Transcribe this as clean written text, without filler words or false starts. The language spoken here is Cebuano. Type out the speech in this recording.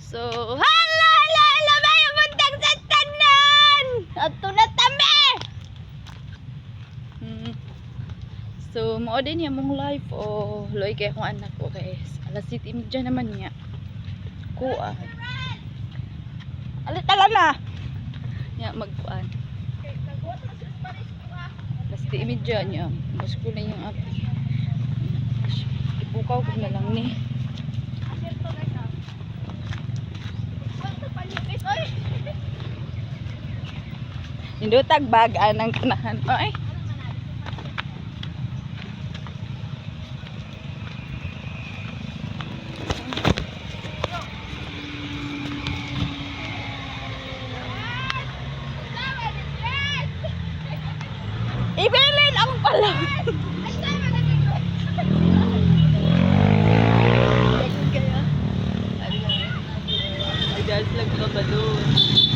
So, hello, hello, hello, maayong buntag sa tanan! Ato na tami! So, mao din niya mong life o loy kay akong anak ko kay alas 7:30 naman niya. Kuan. Alit tala na. Nya magkuan. Alas 7:30 niya. Mas ko na yung api. Ipukaw ko na lang ni. Indutag bag anang kanahan. Ay. Ibilin ang pala. Ay, guys, lang ka ba doon?